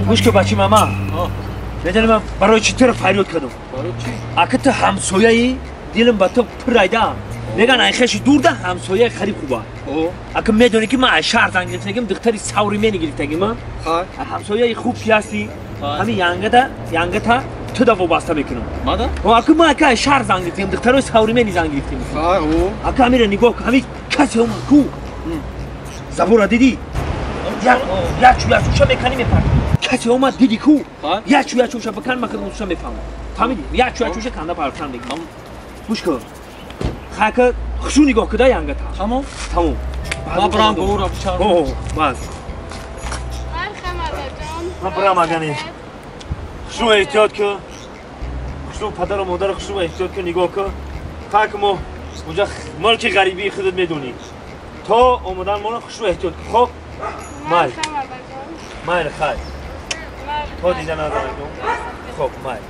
Гӯш ки бачи мама. Медонӣ ман барои чӣ туро фарёд кардам? Барои чӣ? Ака ту ҳамсояи дилам ба ту пурайда. Меган айхеши дурда ҳамсояи хариб хуба. Ака медонӣ ки ман аз шаҳр занг гирифтагим, духтари савримени гирифтагим. Ҳамсояи хуб ки ҳастӣ, ҳамин янгата ту да вобаста мекунам. Мада? Ака ман ака аз шаҳр занг гирифтагим, духтарои савримени занг гирифтем. Ака ҳамира нигоҳ кун, ҳамин касе омад ку. Забора дидӣ? Як чӯя меканӣ мепартӣ. Касе омад диди ку? Як чӯя чӯша бикан макан уша мефаҳмам. Фаҳмидӣ? Як чӯя чӯша канда партан мегирам. Гӯш кун. Хака хушу нигоҳ куда янгата. Тамом? Тамом. Ман барам гура бичарам. О, бас. Мархамат ҷон. Ман барам агани. Хушу эҳтиёт кун. Хушу падару модар хушу эҳтиёт кун, нигоҳ кун. Хак мо унҷа мулки ғарибии худат медонӣ. То омадан моро хушу эҳтиёт кун. Хоб? Майл. Майл хай. То дида назарам. Хоб, майл.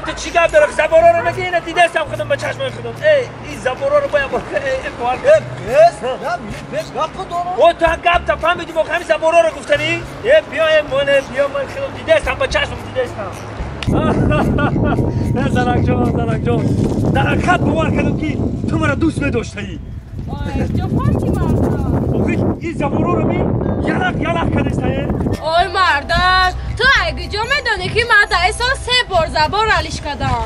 تو چی گپ داره؟ زبارا رو میگه اینو دیدستم خودم با چشمای خودم. ای این زبارا رو باید باور کن. بس نه بس گپ دارم. او تو گپ تا فهمیدی واقعا همین زبارا رو گفتنی؟ ای بیا ای من بیا من خودم دیدستم با چشمم دیدستم. زنک جان زنک جان در حقیقت باور کردم که تو مرا دوست می‌داشتی. تو فهمیدی مردا. آخه این زبارا رو می یلق یلق کردسته. اوی مردا تو اگه جا میدونی که من در سال 3 بار زبان علیش کردم.